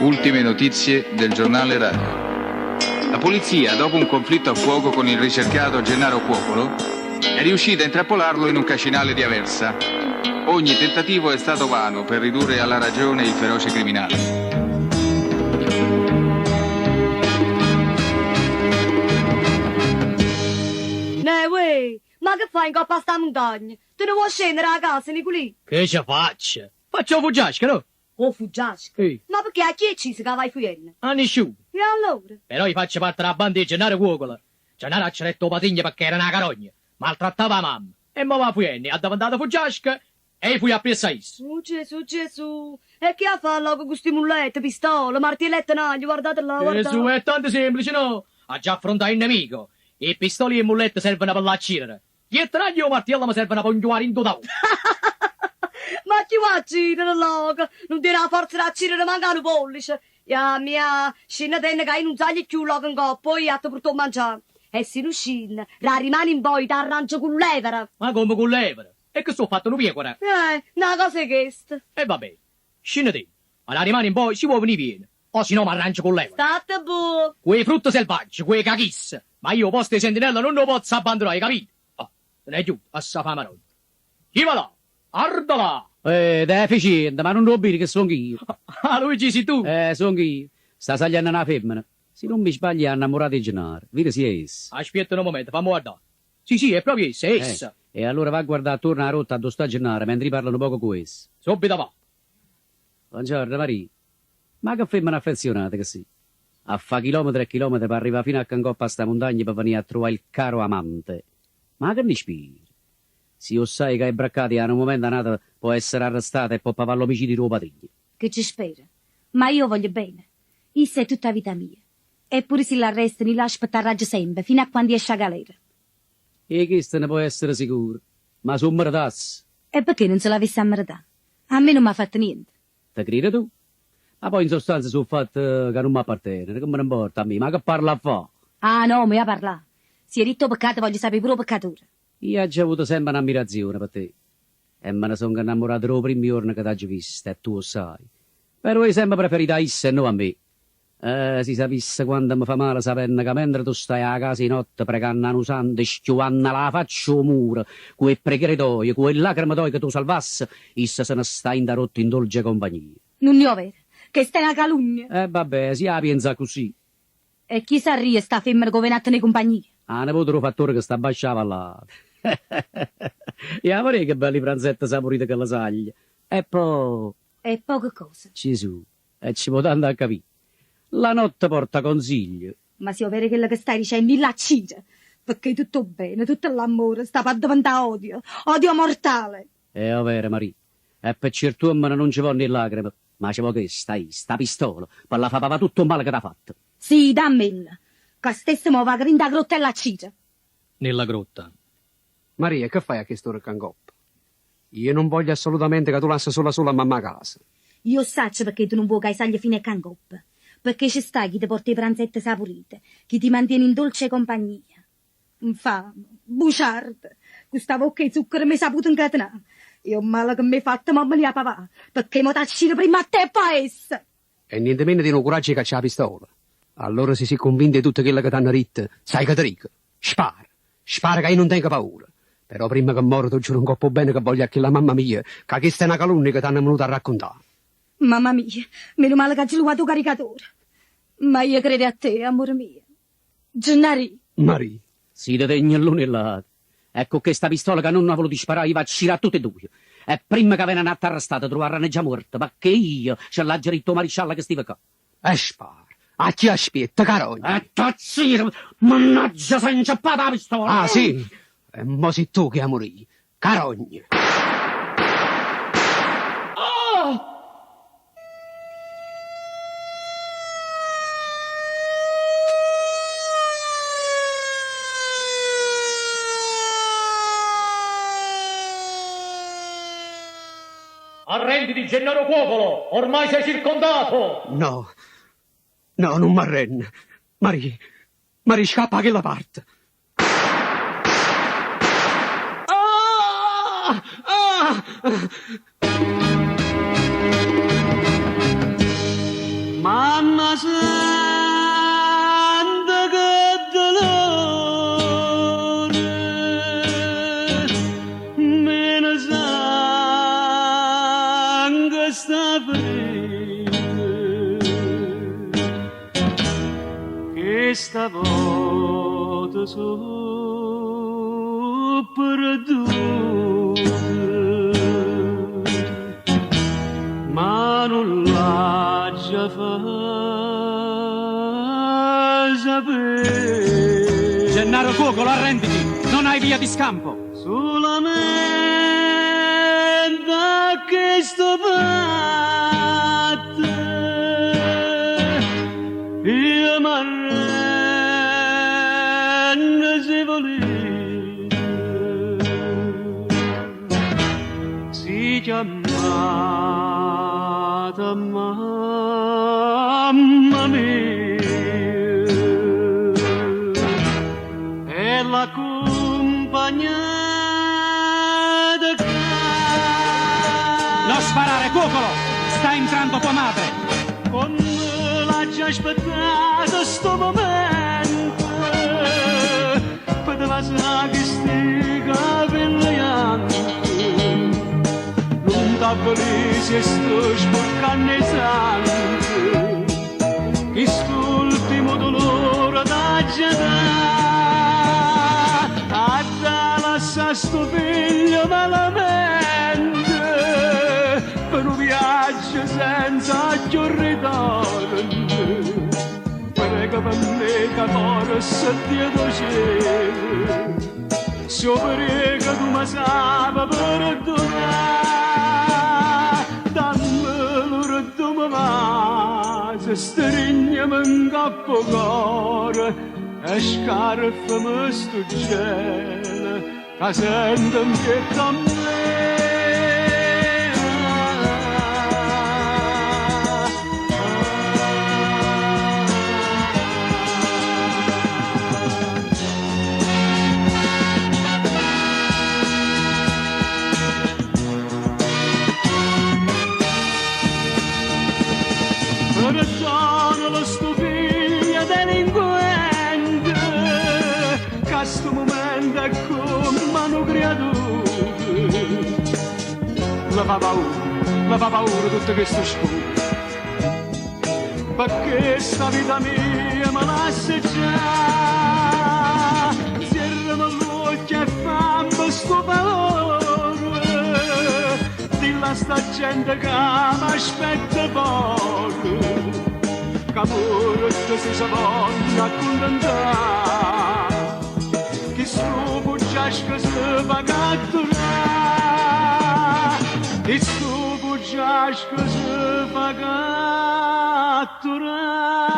Ultime notizie del giornale radio. La polizia, dopo un conflitto a fuoco con il ricercato Gennaro Cuocolo, è riuscita a intrappolarlo in un cascinale di Aversa. Ogni tentativo è stato vano per ridurre alla ragione il feroce criminale. Neh, uè, ma che fai 'ncopp' a 'sta muntagna? Te ne vuò scennere 'a casa, Niculì? Che ce faccio? Faccio 'o fuggiasco, no? 'O fuggiasco? Ma pecché a chi 'e 'cciso ca vai fujenno? A nisciuno. E allora? Però i' faccio parte d' 'a banda 'e Gennaro Cuocolo. Gennaro accedette 'o patrigno pecché era na carogna, maltrattava 'a mamma e mo va fujenno, è addeventato fuggiasco e i' fujo appriesso a isso. Uh Gesù, Gesù! E che 'a fa lloco cu sti mullette, pistole, martielle e tenaglie, guardate là, guardate. Gesù, è tanto semplice, no? Aggia affruntà il nemico. 'E pistole e 'e mullette servono pe l'accirere. E tenaglie e 'o martiello me servono p' 'o 'nchiuvà dint' 'o tavuto. Ma chi 'o accirere lloco? Nun tiene 'a forza d'accirere manco a nu pollice. Jamme, ja, scinnetenne ca io nun saglio cchiù lloco 'ncoppa, o io a te purtà 'o mangià. E si nun scinne, da rimane in poi t'arrangio cu l'evera. Ma comme cu l'evera? E che so' fatto nu piecoro? Na cosa 'e chesta. E va bene, scinnetenne, ma da rimane in poi si vuò venì viene, o si no m'arrangio cu l'evera. Statte buono. Cu 'e frutte selvagge, cu 'e cachisse, ma io 'o posto 'e sentinella nun 'o pozzo abbandunà, 'e capito? Oh, se n'è ghiuto, assa fa 'a Maronna. Chi va là? Arda là! Eh, deficiente, ma nun 'o vide che songo io? Ah, Luigi, si tu? Songo io. Sta saglienno na femmena. Si nun mi sbaglio è 'a 'nnammurata 'e Gennaro. Vide si è essa. Aspietta nu momento, famme guardà. Sì, sì, è proprio essa, è essa. E allora va a guardà attuorno 'a rotta addò sta Gennaro, mentre io parlo nu poco cu essa. Subito va. Buongiorno Marì. Ma che femmena affezionata che si'. A fa' chilometre e chilometre pe' arrivà fino a ccà 'ncopp' a sta muntagna pe' venì a truvà il caro amante. Ma che ne spiri? Si 'o ssaje ca è braccato e 'a nu mumento a n'ato po' essere arrestato e po' pavà l'omicidio d' 'o patrigno. Che ce spera? Ma io 'o voglio bene. Isso è tutta 'a vita mia. E pure si l'arrestano io l'aspettarraggio sempe, fino a quando jesce 'a galera. 'E chesto ne può essere sicuro. Ma s' 'o mmeretasse. E pecché nun se l'avesse 'a mmeretà? A me nun m'ha fatto niente. Te crire tu? Ma poi in sostanza so' fatte ca nun m'apparteneno, che me ne 'mporta a me, ma che parlo a fa'? Ah no, m'hê 'a parlà. Si 'e ditto 'o peccato voglio sapè pure 'o peccatore. Io aggio avuto sempe n'ammirazione pe te e me ne songo annammurato d' 'o primmo juorno ca t'aggio visto e tu 'o ssaje. Però 'e sempe preferito a isso e no a me. Eh, si sapisse quanto me fa male sapenno ca mentre tu staje 'a casa 'e notte preganno a nu santo e schiuvannole 'a faccia 'o muro cu 'e preghiere toje, cu 'e lacreme toje ca t' 'o salvasse, isso se ne sta 'int' 'a rotta in dolce compagnia. Nun è overo, chesta è na calunnia! Eh, vabbè, si 'a pienze accussì. E chi sarria sta femmena ca 'o vene a tenè cumpagnia? 'a nepote d' 'o fattore ca sta abbascio 'a vallata. Jà verè che belli pranzette sapurite ca lle saglie. E po'. E po' che cosa? Gesù, e ce vo' tanto a capì. La notte porta consiglio. Ma si è overo chello che stai dicenno, io l'acciro, pecché tutto 'o bbene, tutto l'ammore sta p'addeventà odio, odio mortale! È overo, Marì, e pe ciert'uommene nun ce vonno 'e llacreme, ma ce vo' chesta, ahi, sta pistola, pe la fa pavà tutto 'o male che t'ha fatto. Sì, dammella, ca stesso mo vaco dint' 'a grotta e l'acciro. Nella grotta. Maria, che fai a chest'ora ccà 'ncoppa? Io nun voglio assolutamente ca tu lasse sola sola a mammà a casa. Io 'o ssaccio pecché tu nun vuò ca i' saglio fino e ccà 'ncoppa. Pecché ce sta chi te porta 'e pranzette sapurite, chi ti mantiene in dolce compagnia. Nfame, buciardo, cu sta vocca 'e zucchero m'hê saputo 'ncatenà. E 'o mmale che m'hê fatto mo me l'hê 'a pavà, pecché mo t'acciro primma a te e po' a essa. E nientemeno tiene 'o curaggio 'e caccià 'a pistola. Allora si si' cunvinto 'e tutto chello che t'hanno ditto, sai che te dico? Spara! Spara ca io nun tengo paura. Però primma che moro t' 'o giuro 'ncopp' 'o bene che voglio a chella mamma mia ca chesta è na calunnia che t'hanno venuto a raccuntà. Mamma mia, meno male ch'aggio luvato 'o caricatore. Ma io credo a te, ammore mio. Gennarì. Marì. Si te tegno ll'uno e ll'ato. E cu chesta pistola ca nun ha voluto sparà io v'acciro a tutte e duje. E primma ca veneno a t'arrestà te truvarranno già muorto, pecché io ce l'aggio ditto 'o marisciallo che stive ccà. E spara. A chi aspiette, carogna? E t'acciro! Mannaggia s'è 'nceppata 'a pistola! Ah, sì? E mo si tu che 'a murì, carogna! Arrenditi Gennaro Cuocolo, ormai sei circondato! No, no, nun m'arrenno. Marì, Marì, scappa 'a chella parte. Ah! Ah! Mamma santa che dolore, me ne sangue sta ferita, che stavolta so perduta, ma non l'ha già fa sapere. Gennaro Cuocolo, arrenditi! Non hai via di scampo! Solamente a questo fatto io m'arrendo se volete. Si chiamata mamma mia e la compagna Non sparare, Cuocolo! Sta entrando tua madre! Con l'ha già aspettato sto momento per la che sti capelli Non t'avvisi e sto sporcando i sangue Quest'ultimo dolore da già a lascia sto figlio malamente per un viaggio senza più ritorno prega per me che forse Dio do cielo se prega tu mi sai perdonare dammelo tu mi vas stringiami in capo cuore e scarfami sto cielo che sento in pietto a me. Perdona lo sto figlio delinquente che a sto momento è come una creatura La fa paura, la fa paura tutto questo scuro perché sta vita mia me lascia già Serrano l'occhio e fammi sto valore Dilla sta gente che mi aspetta poco Che pure se si voglio accontentare Che sto bugiasco si fa catturare Che sto bugiasco si fa catturare.